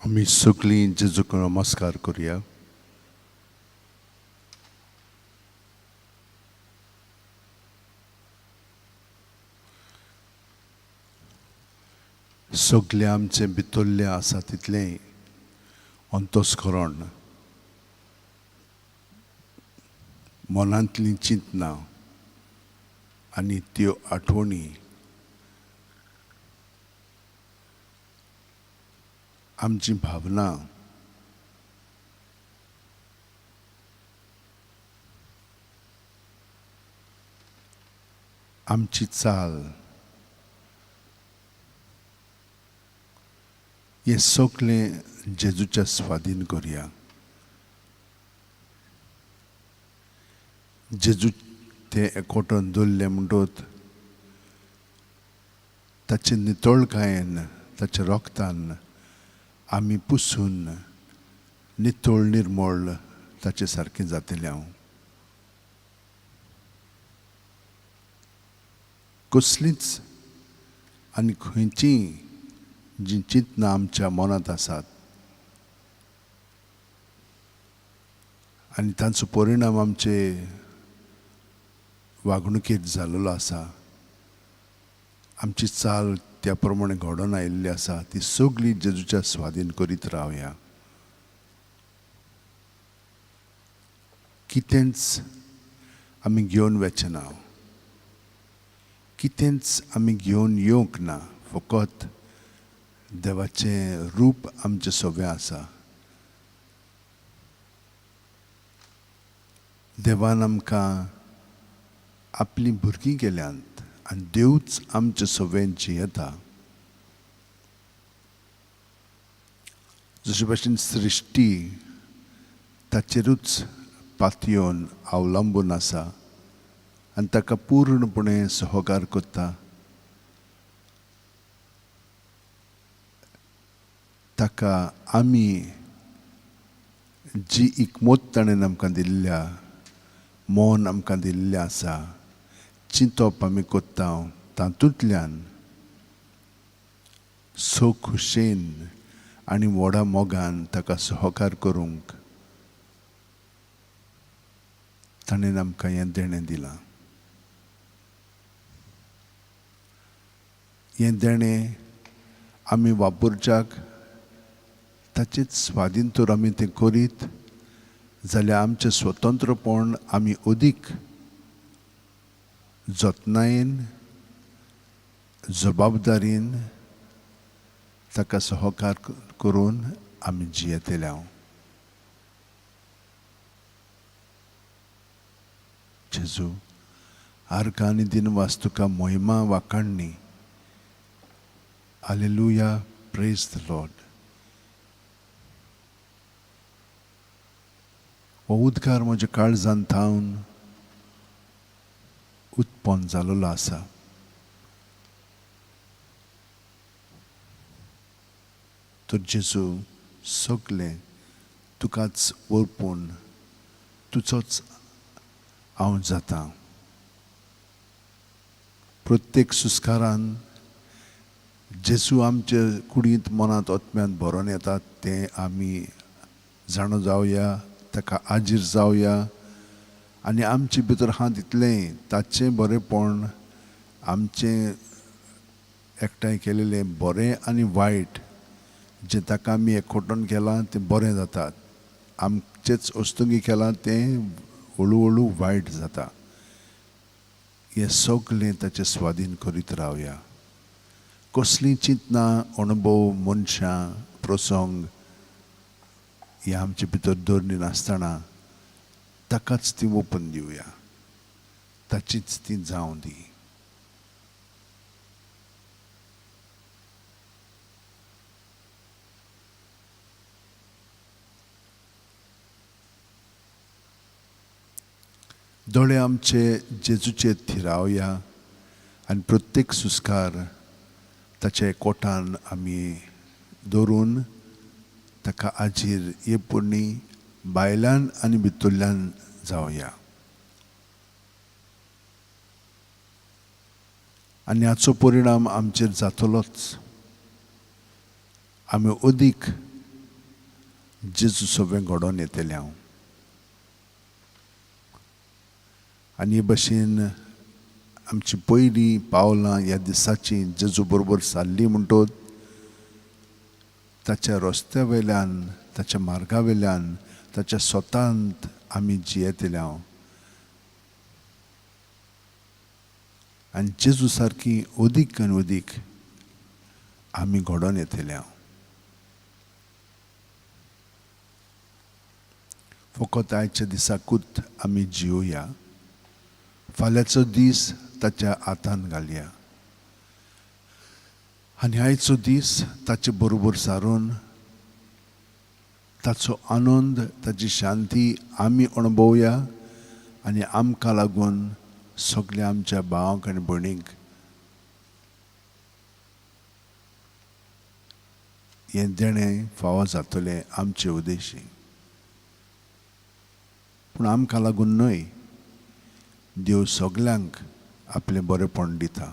आमी सगळीं जेजूक नमस्कार करुया. सगळें आमचें भितरलें आसा तितलें अंतस्करण, मनांतलीं चिंतनां आनी त्यो आठवणी आमची भावना आमची चाल हें सगळें जेजूच्या स्वाधीन करुया. जेजू तें एकवटून दवरलें म्हणटत ताचे नितळकायेन, ताच्या रोगतान आमी पुसून नितळ निर्मळ ताचे सारकें जातलें. हांव कसलींच आनी खंयचीय जीं चिंतनां आमच्या मनांत आसात आनी तांचो परिणाम आमचे वागणुकेंत जाल्लो आसा, आमची चाल त्या प्रमाणे घडोवन आयिल्ली आसा, ती सगळी जेजूच्या स्वाधीन करीत रावया. कितेंच आमी घेवन वचना ना, कितेंच आमी घेवन येवंक ना, फकत देवाचें रूप आमचें सगळें आसा. देवान आमकां आपलीं भुरगीं केल्यांत आनी देवूच आमचे सगळें जियेता. जशे भाशेन सृश्टी ताचेरूच पातयेवन अवलंबून आसा आनी ताका पूर्णपणे सहकार करता, ताका आमी जी इकमत ताणें आमकां दिल्ल्या, मन आमकां दिल्लें आसा, चिंतप आमी करता, तातूंतल्यान सो खुशेन आनी व्हडा मोगान ताका सहकार करूंक ताणें आमकां हें देणें दिलां. हें देणें आमी वापरच्याक ताचेच स्वाधीन तर आमी तें करीत जाल्यार आमचें स्वतंत्रपण आमी अदीक जतनायेन, जबाबदारीन ताका सहकार करून आमी जियेतले. हांव जेजू आर्गां आनी दिनवास तुका, महिमा वाखाणणी. Hallelujah, praise the Lord. हो उद्गार म्हज्या काळजान थावन उत्पन्न जाल्लो आसा. तर जेजू सगळें तुकाच ओरपून तुजोच हांव जाता. प्रत्येक सुस्कारान जेजू आमचे कुडींत, मनांत, आत्म्यांत भरोन येतात तें आमी जाणो जावया, ताका आजीर जावया आनी आमचे भितर आहा तितलें ताचें बरेंपण, आमचें एकठांय केलेलें बरें आनी वायट जें ताका आमी एकवटून केलां तें बरें जाता, आमचेच अस्तुंगी केलां तें हळू हळू वायट जाता. हें सगळें ताचे स्वाधीन करीत रावया. कसलीं चिंतनां, अणभव, मनशां, प्रसंग हे आमचे भितर दवरली नासतना ताकाच ती ओपून दिवया, ताचीच ती जावं दी. दोळे आमचे जेजूचेर थिरावया आनी प्रत्येक सुस्कार ताच्या कोटान आमी दवरून ताका आजीर हे पुर्णी भायल्यान आनी भितरल्यान जावया. आनी हाचो परिणाम आमचेर जातलोच. आमी अदीक जेजू सगळें घडोवन येतलें हांव. आनी हे भशेन आमची पयलीं पावलां ह्या दिसाची जेजू बरोबर सारली म्हणटोच ताच्या रस्त्या वयल्यान, ताच्या मार्गा वयल्यान, ताच्या स्वतांत आमी जियेतले हांव. आनी जेजू सारकी अदीक आनी अदीक आमी घडोवन येतले हांव. फकत आयच्या दिसाकूच आमी जियोया, फाल्यांचो दीस ताच्या हातान घालया आनी आयचो दीस ताचे बरोबर सारून ताचो आनंद, ताची शांती आमी अणभवया आनी आमकां लागून सगल्या आमच्या भावांक आनी भयणींक हें देणें फावो जातलें आमचे उद्देशी. पूण आमकां लागून न्हय, देव सगल्यांक आपलें बरेंपण दिता.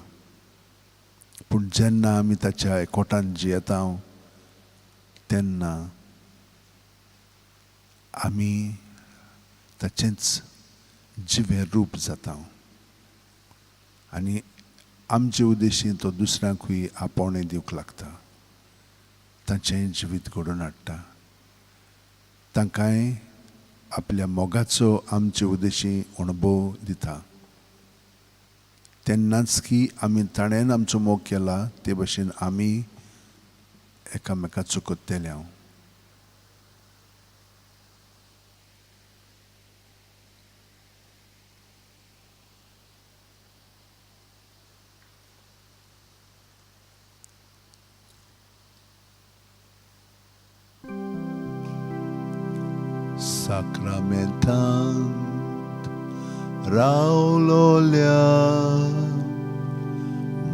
पूण जेन्ना आमी ताच्या एकवटान जियेता तेन्ना आमी ताचेंच जिवें रूप जाता आनी आमचे उद्देशी तो दुसऱ्यांकूय आपोवणें दिवंक लागता, तांचें जिवीत घडोवन हाडटा, तांकांय आपल्या मोगाचो आमचे उद्देशी अणभव दिता. तेन्नाच की आमी ताणें आमचो मोग केला ते भशेन आमी एकामेकाचो करतले हांव. साक्रामेंतांत रावलोल्या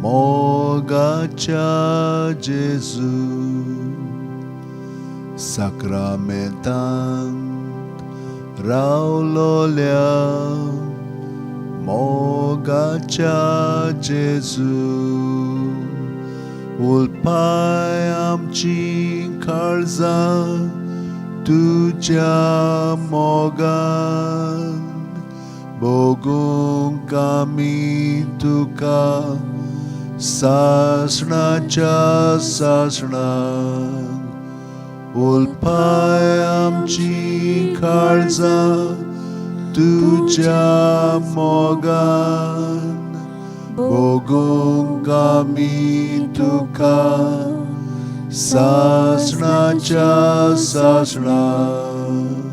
मोगाच्या जेजू, साक्रामेंतांत रावलोल्या मोगाच्या जेजू, उलपाय आमची काळजां तुज्या मोगान, भोगूंक आमी तुका सासणाच्या सासणाक. उलपाय आमची काळजां तुज्या मोगान, भोगूंक आमी तुका सासणाच्या सासणाक.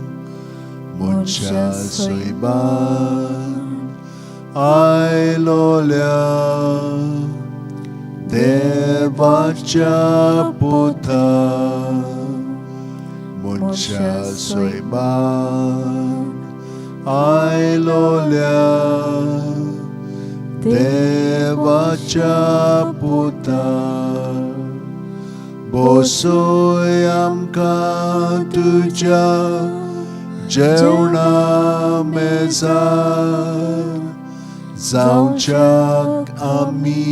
मनशा सैबान आयलोल्या देवाच्या पुता, मनशा सैबान आयलोल्या देवाच्या पुता, बसय आमकां तुज्या जेवणा मेजार, जावच्याक आमी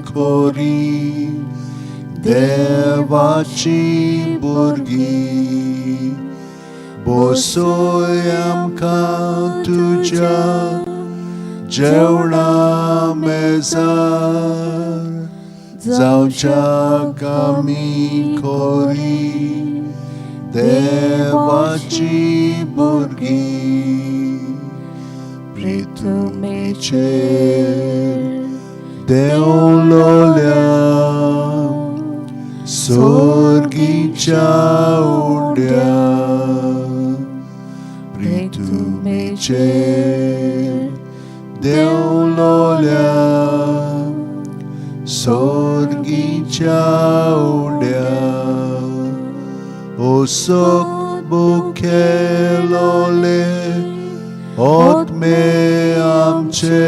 खोरी देवाची भुरगीं. बसय आमकां तुज्या जेवणा मेजार, जावच्याक आमी खोरी देवाची भुरगीं. प्रिथुमेचेर देंवलोल्या सोर्गीच्या उंड्या, प्रिथुमेचेर देंवलोल्या सोर्गीच्या उंड्या, ओसोक बुखेलोले आत्मे आमचे,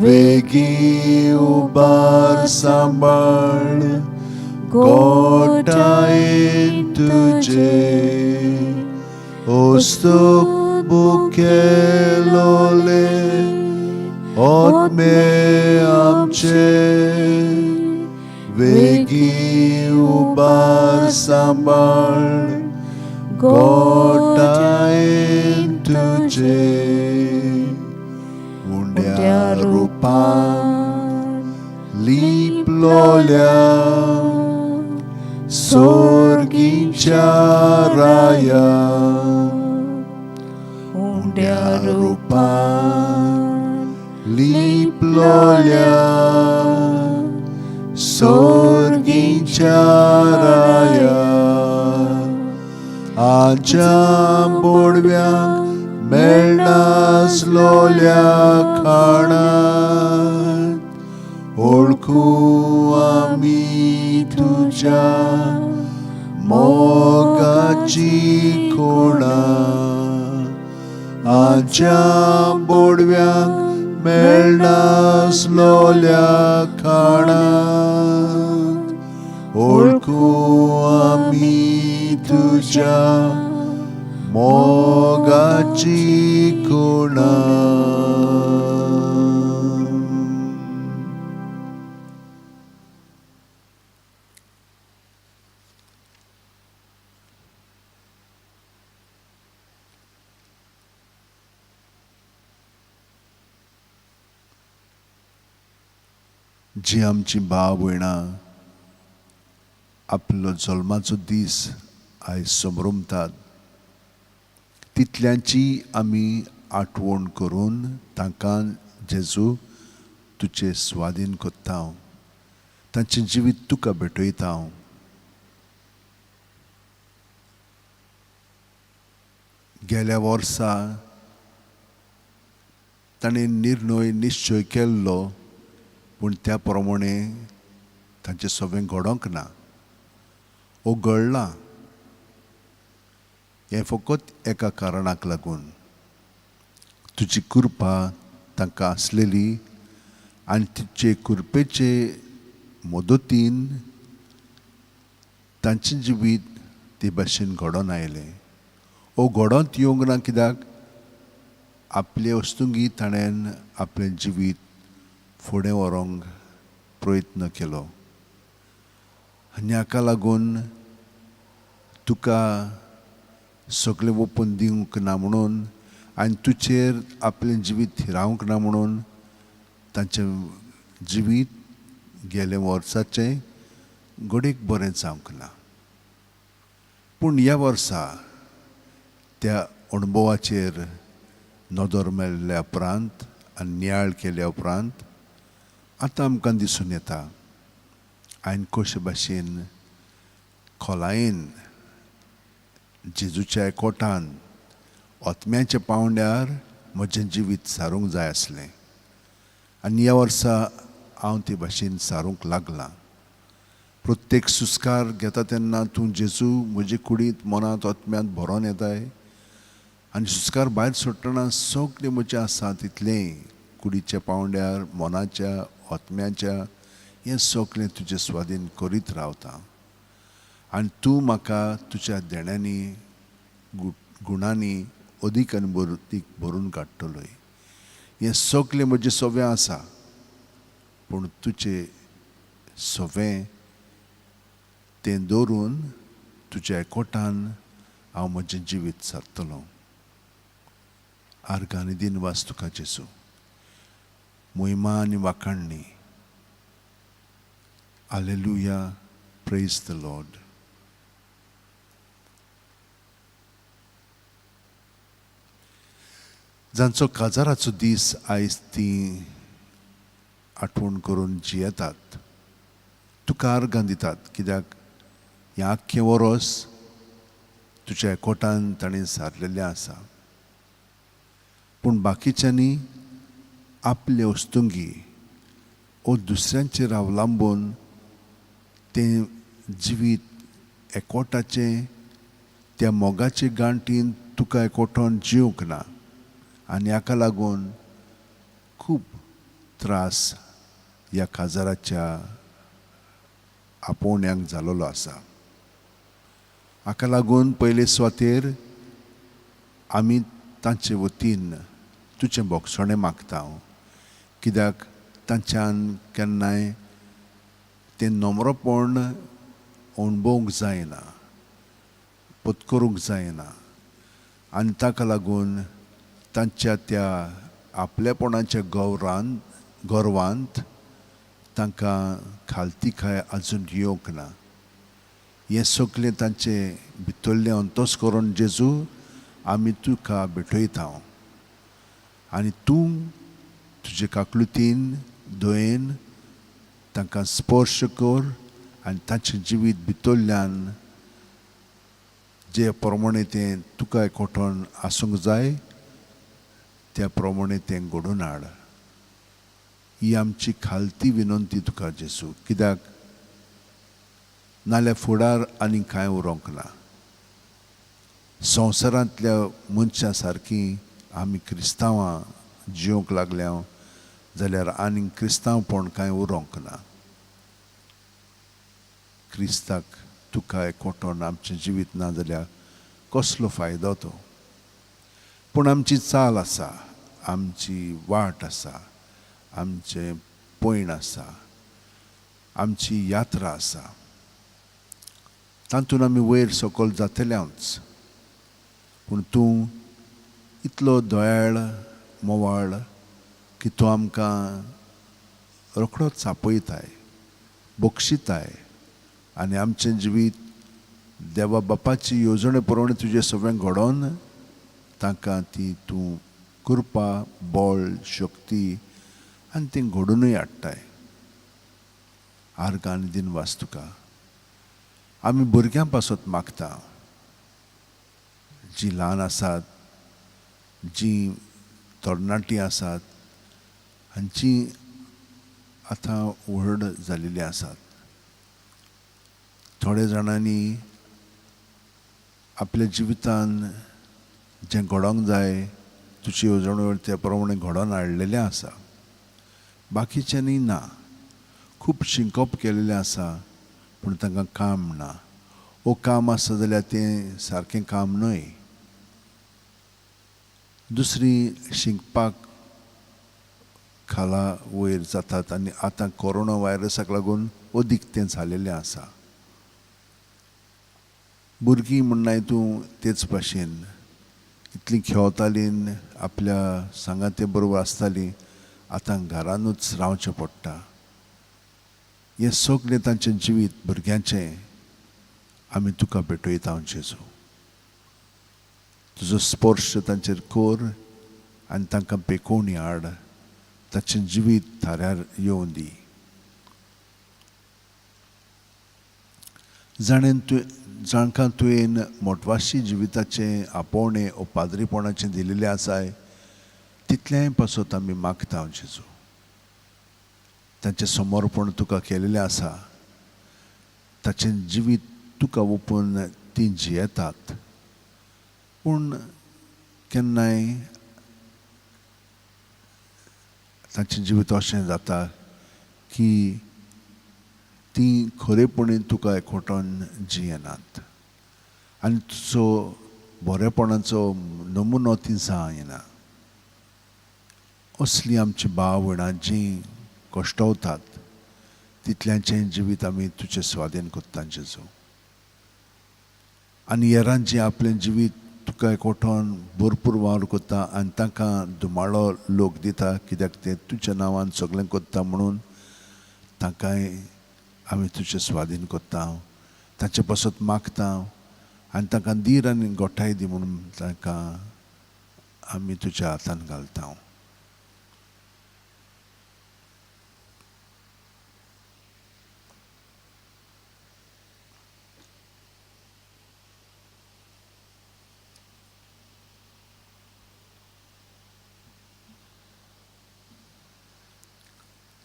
वेगीं उबार सांबाळ गोठायेन तुजे, ओस्तूक बुखेलोले आत्मे आमचे, वेगीं उबार सांबाळ गोटायेन तुजे उंड्या रुपान लिपलोल्या सोर्गीच्या राया उंड्या रुपान लिपलोल्या सोर्गीच्या राया आज्या बोडव्यांक मेळनासलोल्या खाणात ओळखू आमी तुज्या मोगाची खुणा आज्या बोडव्यांक मेळनासलोल्या खाणात ओळखू आमी तुज्या मोगाची खुणा. जी आमची भाव भयणां आपलो जल्माचो दीस आयज समरमतात तितल्यांची आमी आठवण करून तांकां जेजू तुजे स्वाधीन करता, तांचें जिवीत तुका भेटयता. गेल्या वर्सा ताणें निर्णय निश्चय केल्लो पूण त्या प्रमाणे तांचें सगळें घडोवंक ना ओ घडलां. हें फकत एका कारणाक लागून तुजी कृपा तांकां आसलेली आनी तिचे कृपेचे मदतीन तांचें जिवीत ते भाशेन घडोवन आयलें. ओ घडोवंक येवंक ना कित्याक आपले वस्तुंगी ताणें आपलें जिवीत फुडें व्हरूंक प्रयत्न केलो आनी हाका लागून तुका सगळें ओपून दिवंक ना म्हणून आनी तुजेर आपलें जिवीत थिरावंक ना म्हणून तांचें जिवीत गेलें वर्साचें घडयेक बरें जावंक ना. पूण ह्या वर्सा त्या अणभवाचेर नदर मेळ्ळ्या उपरांत आनी नियाळ केल्या उपरांत आतां आमकां दिसून येता आनी कशे भाशेन खोलायेन जेजूच्या एकवटान आत्म्याच्या पांवड्यार म्हजें जिवीत सारूंक जाय आसलें आनी ह्या वर्सा हांव ते भाशेन सारूंक लागलां. प्रत्येक सुस्कार घेता तेन्ना तूं जेजू म्हजे कुडींत मनांत आत्म्यांत भरोन येताय आनी सुस्कार भायर सोडटना सगळें म्हजें आसा तितलें कुडीच्या पांवड्यार मनाच्या आत्म्याच्या हें सगळें तुजें स्वाधीन करीत रावता आनी तूं म्हाका तुज्या देण्यांनी गुणांनी अदीक आनी अदीक भरून काडटलोय. हें सगळें म्हजें सवें आसा पूण तुजें सवें तें दवरून तुज्या एकवटान हांव म्हजें जिवीत सारतलो. आर्गां आनी दिनवास तुका जेजू, मोहिमा आनी वाखाणणी. Hallelujah, praise the Lord. जांचो काजाराचो दीस आयज ती आठवण करून जियेतात तुका आर्गां दितात कित्याक हें आख्खें वरोस तुज्या एकवटान ताणें सारलेलें आसा. पूण बाकीच्यांनी आपले वस्तुंगी ओ दुसऱ्यांचेर अवलंबून तें जिवीत एकवटाचें त्या मोगाचे गांठीन तुका एकवटोन जिवंक ना आनी हाका लागून खूब त्रास ह्या काजाराच्या आपोवण्याक जालोलो आसा. हाका लागून पयले सुवातेर आमी तांचे वतीन तुजें बोगसणें मागता हांव कित्याक तांच्यान केन्नाय तें नम्रपण अणभवंक जायना, पत्करूंक जायना आनी ताका लागून तांच्या त्या आपलेपणाच्या गौरान गर्वांत तांकां खालतीकाय आजून येवंक ना. हें सगळें तांचें भितरलें अंतस्करण जेजू आमी तुका भेटयता आनी तूं तुजे काकलुतीन दयेन तांकां स्पर्श कर आनी तांचें जिवीत भितरल्यान जे प्रमाणे तें तुका एकवटून आसूंक जाय त्या प्रमाणे तें घडोवन हाड. ही आमची खालती विनंती तुका जेजू, कित्याक नाल्यार फुडार आनी कांय उरोंक ना. संवसारांतल्या मनशां सारकी आमी क्रिस्तांवां जिवंक लागल्या जाल्यार आनी क्रिस्तांवपण कांय उरोंक ना. क्रिस्ताक तुका एकवटून आमचें जिवीत ना जाल्यार कसलो फायदो तो? पूण आमची चाल आसा, आमची वाट आसा, आमचें पयण आसा, आमची यात्रा आसा, तातूंत आमी वयर सकयल जातलेच. पूण तूं इतलो दयाळ मोवाळ की तूं आमकां रोखडोच आपयताय, बक्षिताय आनी आमचें जिवीत देवा बापाची येवजणे प्रमाणे तुजें सगळें घडोवन तांकां ती तूं कृपा, बळ, शक्ती आनी ती घडोवनूय हाडटाय. आर्गां आनी दिनवास तुका. आमी भुरग्यां पासत मागता, जीं ल्हान आसात, जीं तरणाटीं आसात आनी जीं आतां व्हड जाल्लीं आसात. थोड्या जाणांनी आपल्या जिवितान जें घडोवंक जाय तुजी येवजण त्या प्रमाणे घडोवन हाडलेलें आसा, बाकीच्यांनी ना. खूब शिंकप केलेलें आसा पूण तांकां काम ना. ओ काम आसा जाल्यार तें सारकें काम न्हय. दुसरी शिंकपाक खाला वयर जातात आनी आतां कोरोना व्हायरसाक लागून अदीक तें जालेलें आसा. भुरगीं म्हणनाय तूं तेच भाशेन इतलीं खेळतालीं, आपल्या सांगाते बरोबर आसतालीं, आतां घरानूच रावचें पडटा. हें सगळें तांचें जिवीत भुरग्यांचें आमी तुका भेटयता जेजू. तुजो स्पर्श तांचेर कर आनी तांकां पेकोवणी हाड, ताचें जिवीत थाऱ्यार येवं दी. जाणें तूं जांकां तुवें मोटवाशी जिविताचें आपोवणें ओ पाद्रीपणाचें दिलेलें आसाय तितलेंय पासत आमी मागता जेजू. तांचें समर्पण तुका केलेलें आसा, ताचें जिवीत तुका ओपून तीं जियेतात, पूण केन्नाय तांचें जिवीत अशें जाता की तीं खरेपणी तुका एकवटून जियेनात आनी तुजो बरेपणाचो नमुनो ती जायना. असली आमची भाव भयणां जीं कश्टवतात तितल्यांचें जिवीत आमी तुजे स्वाधीन करता जेजू. आनी हेरां जीं आपलें जिवीत तुका एकवटून भरपूर वावर करता आनी तांकां धुमाळो लोक दिता कित्याक ते तुज्या नांवान सगळें करता म्हणून तांकांय आमी तुजे स्वाधीन करता, तांचे पासत मागता आनी तांकां धीर आनी गोठाय दी म्हणून तांकां आमी तुज्या हातान घालता.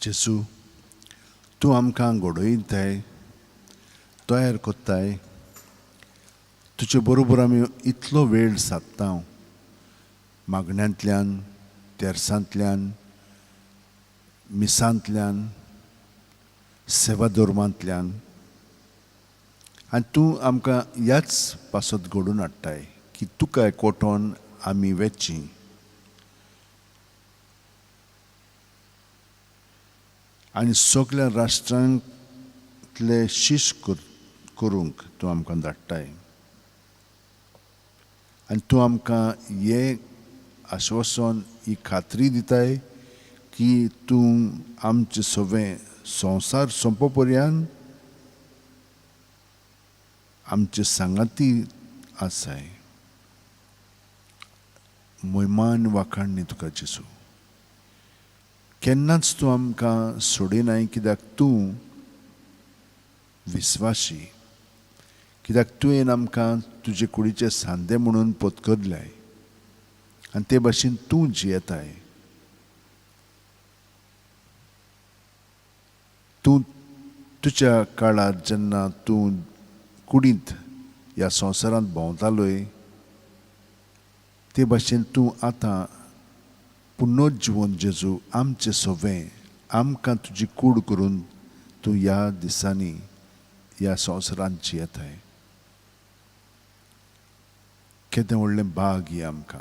जेजू तूं आमकां घडयताय, तयार करताय, तुजे बरोबर आमी इतलो वेळ सादता मागण्यांतल्यान, तेर्सांतल्यान, मिसांतल्यान, सेवा धर्मांतल्यान, आनी तूं आमकां ह्याच पासत घडोवन हाडटाय की तुका एकवटून आमी वेची. आनी सगळ्या राष्ट्रांतले शिश करूंक तूं आमकां धाडटाय आनी तूं आमकां हें आश्वासन, ही खात्री दिताय की तूं आमचें सगळें संवसार सोंपो पर्यंत आमचे सांगाती आसाय. मोहिमान वाखाणणी तुका जेजू. केन्नाच तूं आमकां सोडिनाय, कित्याक तूं विस्वाशी, कित्याक तुवें आमकां तुजे कुडीचे सांदे म्हणून पत्करल्याय आनी ते भाशेन तूं जियेताय. तूं तुज्या काळार जेन्ना तूं कुडींत ह्या संवसारांत भोंवतालोय ते भाशेन तूं आतां पुनर्जिवन जेजू आमचें सवें आमकां तुजी कूड करून तूं ह्या दिसांनी ह्या संवसारांत जियेताय. केदें व्हडलें भाग ही आमकां.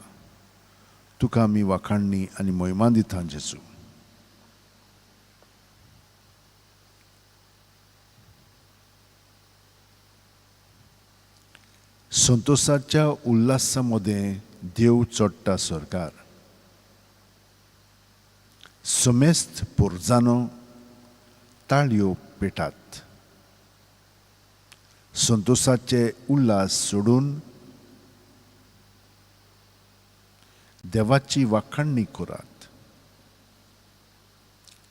तुका आमी वाखाणणी आनी मोहिमा दिता जेजू. संतोषाच्या उल्हासा मदें देव चडटा सरकार. समेस्त पोरजानो ताळयो पेटात. संतोषाचे उल्हास सोडून देवाची वाखाणणी करात,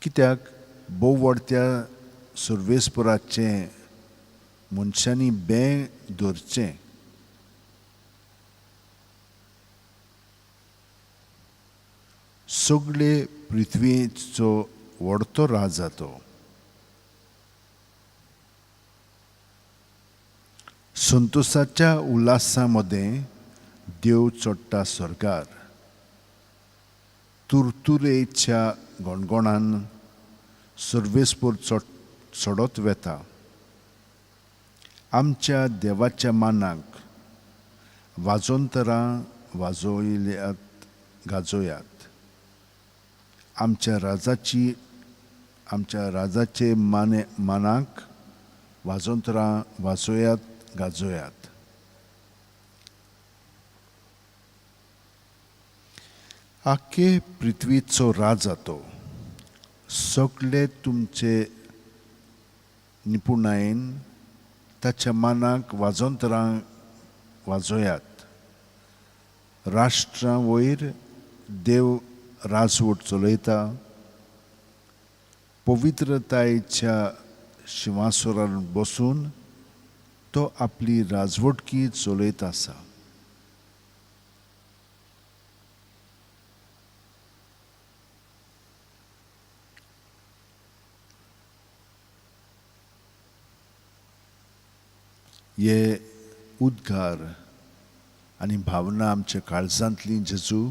कित्याक भोव व्हडत्या सर्वेस्पराचें मनशांनी बें धरचें. सगळे पृथ्वीचो व्हडतो राजा तो. संतोषाच्या उल्हासा मदें देव चडटा सरकार. तुरतुरेच्या गणगणान सर्वेस्पर चडत वेता. आमच्या देवाच्या मानाक वाजोंतरां वाजोयल्यात गाजोयात. आमच्या राजाचे मानाक वाजोंतरां वाजोयात गाजोयात. आखे पृथ्वीचो राजा तो. सगळे तुमचे निपुणायेन ताच्या मानाक वाजोंतरां वाजोयात. राष्ट्रां वयर देव राजवट चलयता. पवित्रतायेच्या शिंवासनार बसून तो आपली राजवटकी चलयत आसा. हे उद्गार आनी भावना आमच्या काळजांतली जेजू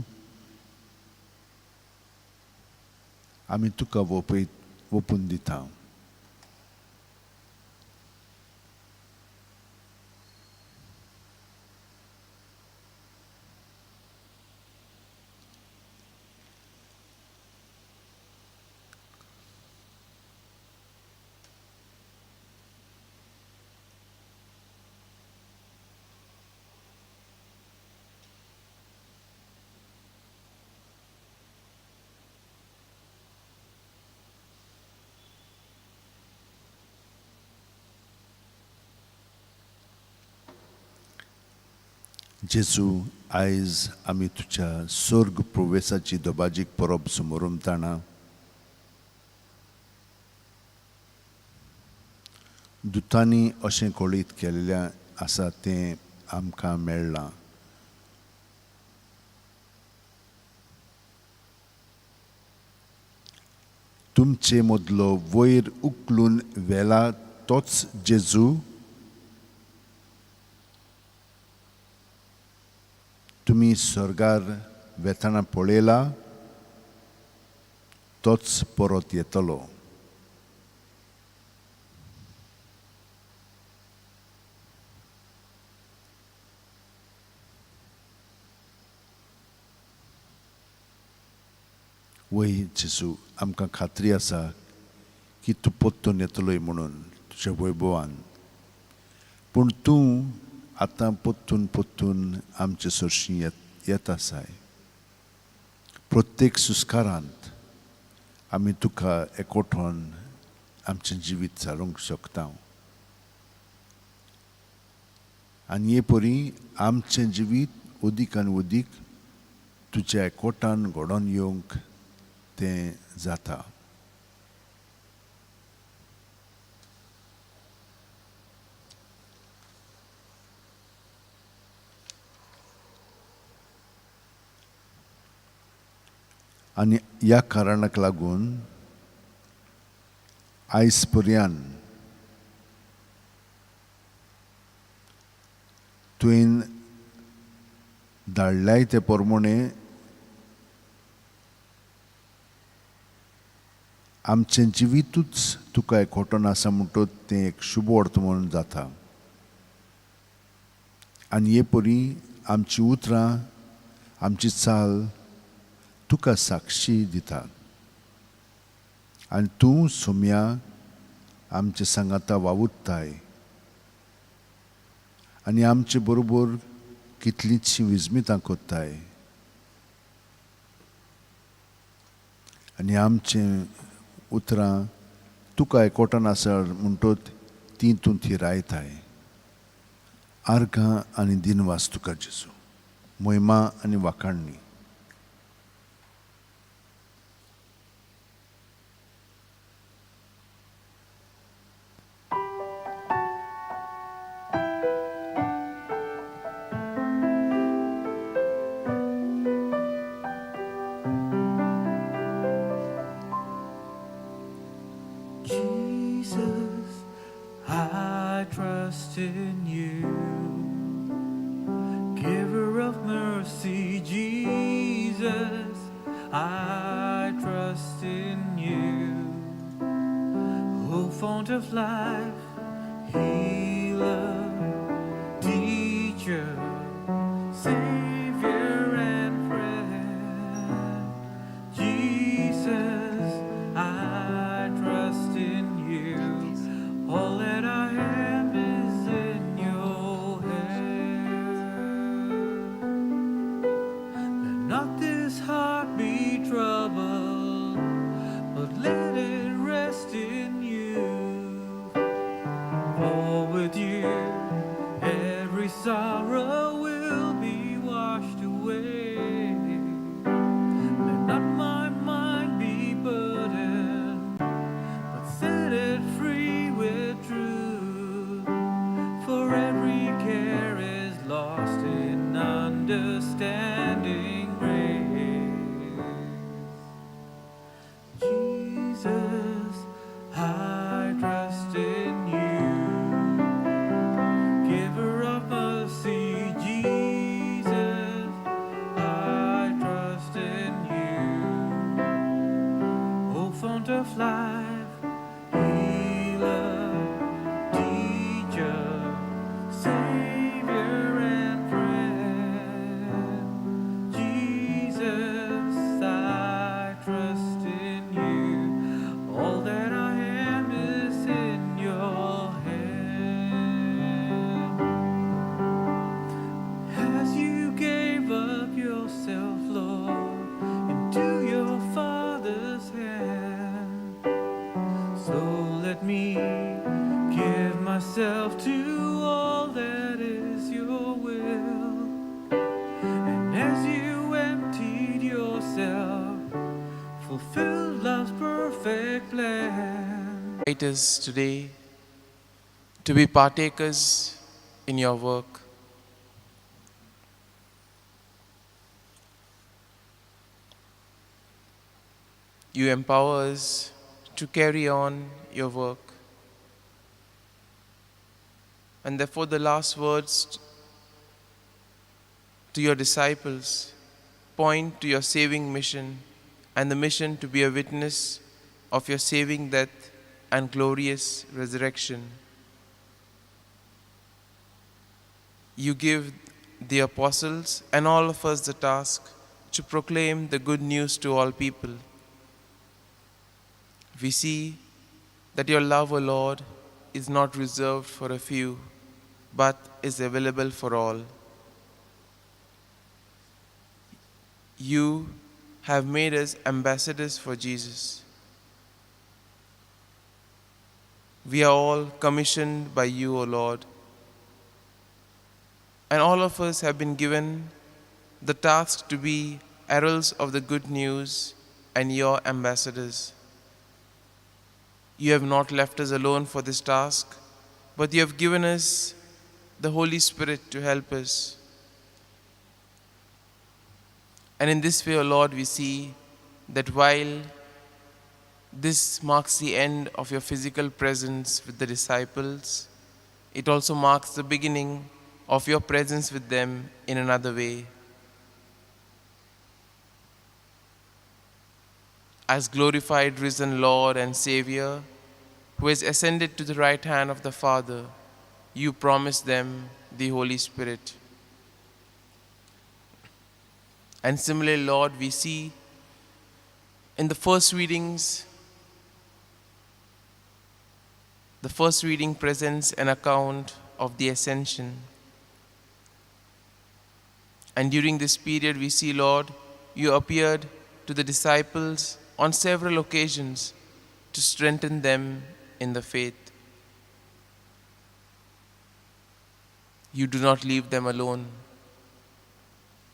आमी तुका वोपून दिता. जेजू, आयज आमी तुज्या स्वर्ग प्रवेशाची दबाजीक परब समोरमताना दुतांनी अशें कळीत केल्लें आसा तें आमकां मेळ्ळां. तुमचे मदलो वयर उखलून व्हेला तोच जेजू तुमी स्वर्गार वेतना पळयला तोच परत येतलो. वय जेजू, आमकां खात्री आसा की तूं परतून येतलोय म्हणून तुज्या वैभवान. पूण तूं आतां परतून परतून आमचे सरशीं येत आसाय. प्रत्येक सुस्कारांत आमी तुका एकवटोन आमचें जिवीत चालूंक शकता आनी हे परी आमचें जिवीत अदीक आनी अदीक तुज्या एकवटान घडोवन येवंक तें जाता. आनी ह्या कारणाक लागून आयज पर्यान तुवें धाडल्याय ते प्रमाणे आमचें जिवितूच तुका एकवटून आसा म्हणटच तें एक शुभ वर्तमान जाता. आनी हे परी आमची उतरां आमची चाल तुका साक्षी दिता आनी तूं सोम्या आमचे सांगाता वावुरताय आनी आमचे बरोबर कितलींचशीं विजमितां करताय आनी आमचें उतरां तुका एकवटान आसा म्हणटच तीं तूं थिरायताय. आर्गां आनी दिनवास तुका जेजू, मोहिमा आनी वाखाणणी. Jesus, I trust in you. Giver of mercy, Jesus, I trust in you. O fount of life, healer, teacher, Savior and friend. Jesus, I trust in you. All that I am is in your hand. Let not this heart be troubled, but let it rest in you. For with you, every sorrow will be washed away. Let not my mind be burdened, but set it free with truth. For every care is lost in understanding grace. Jesus, I trust in you. Giver of mercy, Jesus, I trust in you. O fount of life, healer, teacher, Savior and friend. Jesus, I trust in you. All that I am is in your hand. As you gave up yourself, Lord, into your Father's hand, so let me give myself to all that is your will. And as you emptied yourself, fulfilled love's perfect plan. Invite us today to be partakers in your work. You empower us to carry on your work. And therefore, the last words to your disciples point to your saving mission and the mission to be a witness of your saving death and glorious resurrection. You give the apostles and all of us the task to proclaim the good news to all people. We see that your love, O Lord, is not reserved for a few, but is available for all. You have made us ambassadors for Jesus. We are all commissioned by you, O Lord, and all of us have been given the task to be heralds of the good news and your ambassadors. You have not left us alone for this task, but you have given us the Holy Spirit to help us. And in this way, O Lord, we see that while this marks the end of your physical presence with the disciples, it also marks the beginning of your presence with them in another way. As glorified risen Lord and Savior, who has ascended to the right hand of the Father, you promised them the Holy Spirit. And similarly, Lord, we see in the first readings, the first reading presents an account of the ascension. And during this period, we see, Lord, you appeared to the disciples on several occasions to strengthen them in the faith. You do not leave them alone.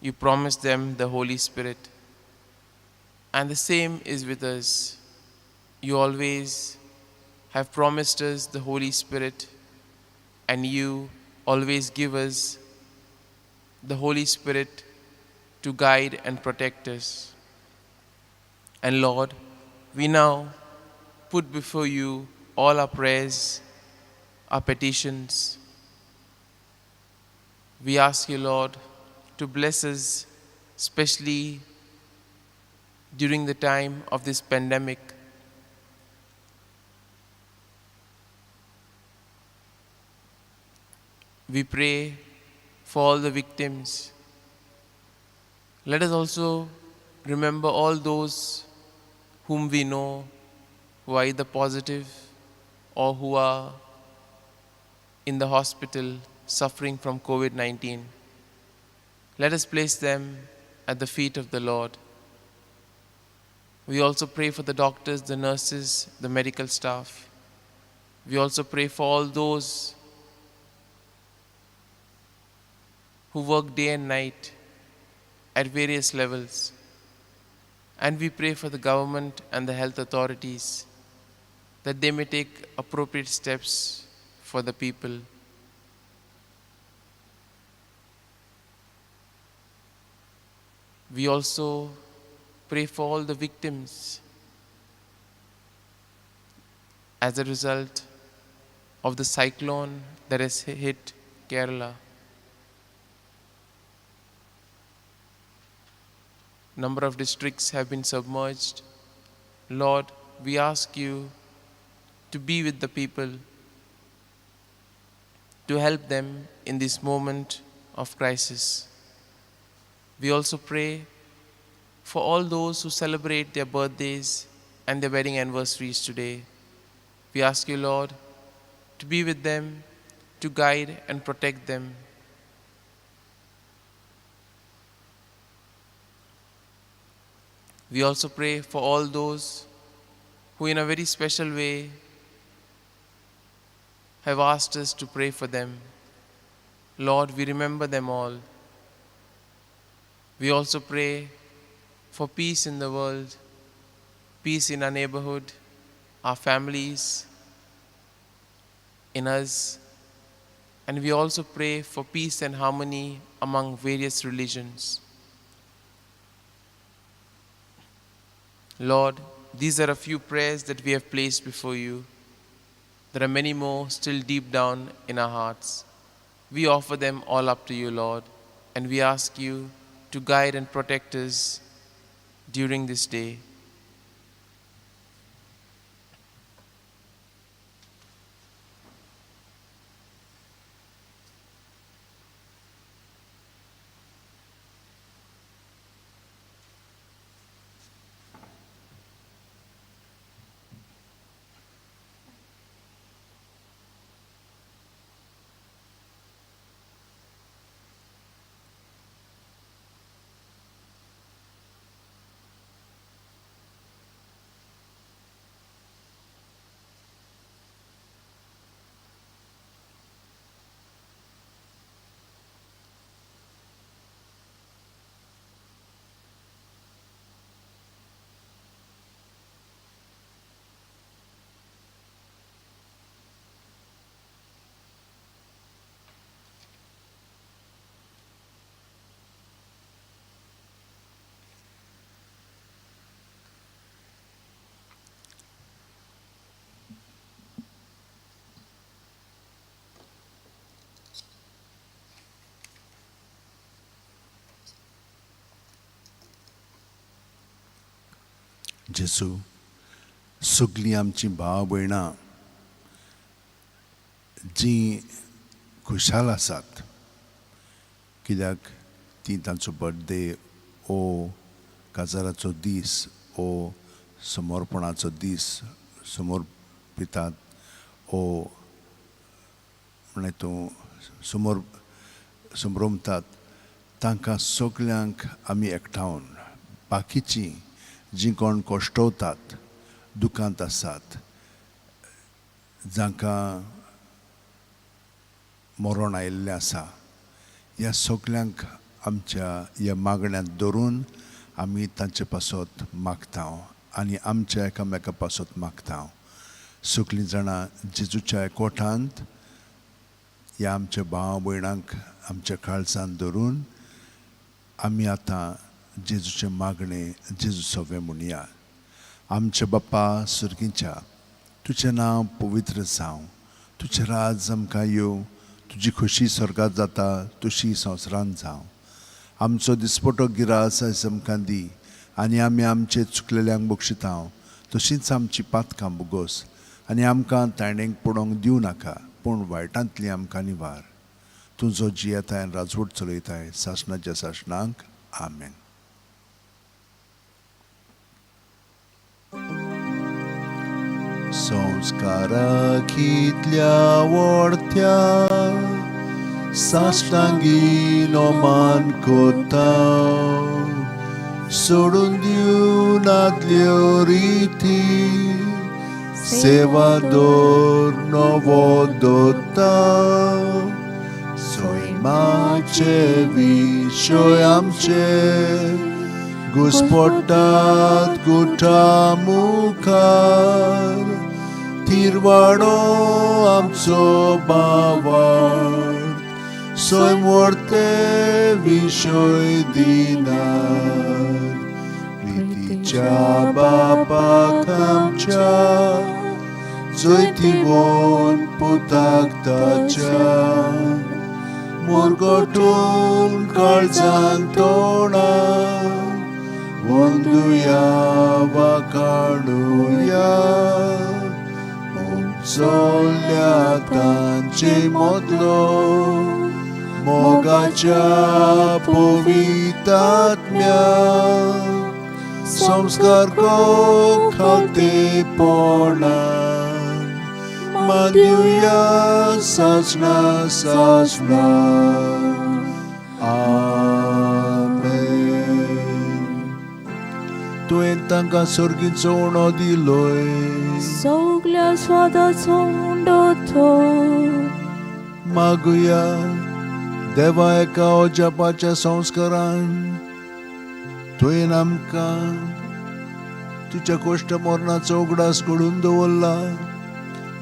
You promise them the Holy Spirit. And the same is with us. You always have promised us the Holy Spirit, and you always give us the Holy Spirit to guide and protect us. And Lord, we now put before you all our prayers, our petitions. We ask you, Lord, to bless us, especially during the time of this pandemic. We pray for all the victims. Let us also remember all those whom we know who are either positive or who are in the hospital suffering from COVID-19. Let us place them at the feet of the Lord. We also pray for the doctors, the nurses, the medical staff. We also pray for all those who work day and night at various levels. And we pray for the government and the health authorities that they may take appropriate steps for the people. We also pray for all the victims as a result of the cyclone that has hit Kerala. Number of districts have been submerged. Lord, we ask you to be with the people, to help them in this moment of crisis. We also pray for all those who celebrate their birthdays and their wedding anniversaries today. We ask you, Lord, to be with them, to guide and protect them. We also pray for all those who in a very special way have asked us to pray for them. Lord, we remember them all. We also pray for peace in the world, peace in our neighborhood, our families, in us. And we also pray for peace and harmony among various religions. Lord, these are a few prayers that we have placed before you. There are many more still deep down in our hearts. We offer them all up to you, Lord, and we ask you to guide and protect us during this day. जेजू, सगळीं आमचीं भाव भयणां जीं खुशाल आसात कित्याक ती तांचो बर्थडे ओ काजाराचो दीस ओ समर्पणाचो दीस समर्पितात ओ म्हळ्यार तूं समोर समरमतात, तांकां सगल्यांक आमी एकठावन बाकीचीं जीं कोण कश्टवतात, दुकांत आसात, जांकां मरण आयिल्लें आसा, ह्या सगल्यांक आमच्या ह्या मागण्यांत धरून आमी तांचे पासत मागता आनी आमच्या एकामेका पासत मागता. सगलीं जाणां जेजूच्या एकवटांत ह्या आमच्या भाव भयणांक आमच्या काळजांत धरून आमी आतां जेजूचें मागणें जेजू सवें म्हणया. आमच्या बापा सुर्गीच्या, तुजें नांव पवित्र जावं, तुजें राज आमकां येवं, तुजी खोशी स्वर्गात जाता तशी संवसारांत जावं. आमचो दिसपटो गिरास आयज आमकां दी आनी आमी आमचे चुकलेल्यांक बक्षिता तशींच आमची पातकां बुगोस आनी आमकां ताणेंक पडोवंक दिवं नाका, पूण वायटांतली आमकां निवार. तूं जो जियेताय आनी राजवट चलयताय सासणाच्या सासणांक. आमेन. संस्कारा कितल्या वडत्या साश्टांगी नोमान कोता, सोडून दिवन नातल्यो रिती, सेवा दवर नवो दवरता. सैमाचे विशय आमचे घुस्पटात गुठा मुखार, तिरवाडो आमचो बावाड, सैम व्हरते विशय दिनार. प्रितीच्या बापाक आमच्या जैतिवंत पुताक ताच्या, मुरगटून काळजान तोंडा वंदुया वाकाडुया. चोल्या तांचे मदलो मोगाच्या पवितात्म्या, संस्कार को खालतेपणान मानुया सासणा सासणा. आमेन. तुवें तांकां सर्गीचो उणो दिलोय, सगल्या स्वादाचो उंडो तो. मागुया देवा एका अजापाच्या संस्कारान तुवें आमकां तुज्या कोश्ट मरणाचो उगडास घडून दवरला,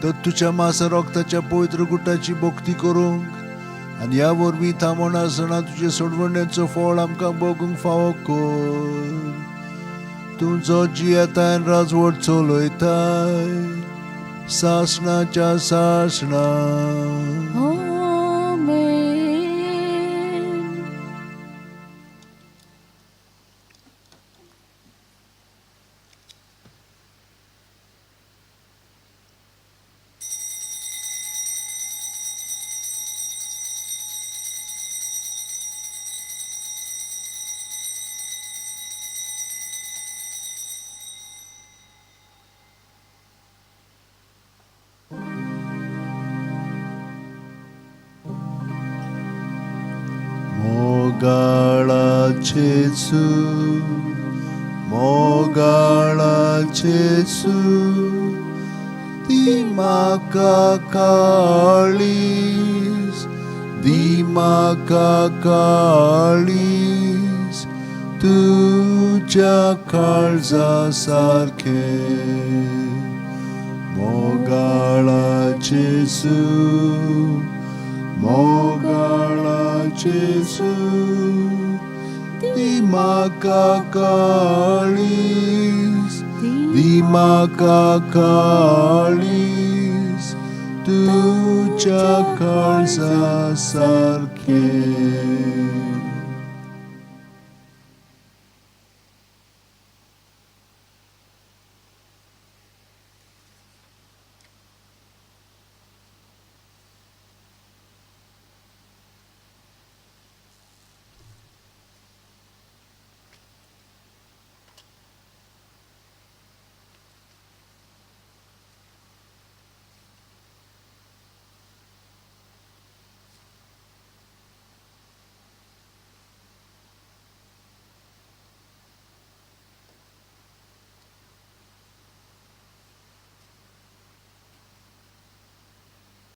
तर तुज्या मासा रोगताच्या पवित्र गुटाची भक्ती करूंक आनी ह्या वरवीं थांबोवन आसतना तुजे सोडवणेचो फळ आमकां भोगूंक फावो कर. तूं जो जियेताय राजवट चलयताय सासणाच्या सासणा. आमेन. मोगाळा जेजू, मोगाळा जेजू, दी म्हाका काळीज, दी म्हाका काळीज, तुज्या काळजा सारकें. मोगाळा जेजू, मोगाळा जेजू, दी म्हाका काळीज, दी म्हाका काळीज, तुज्या काळजा सारकें.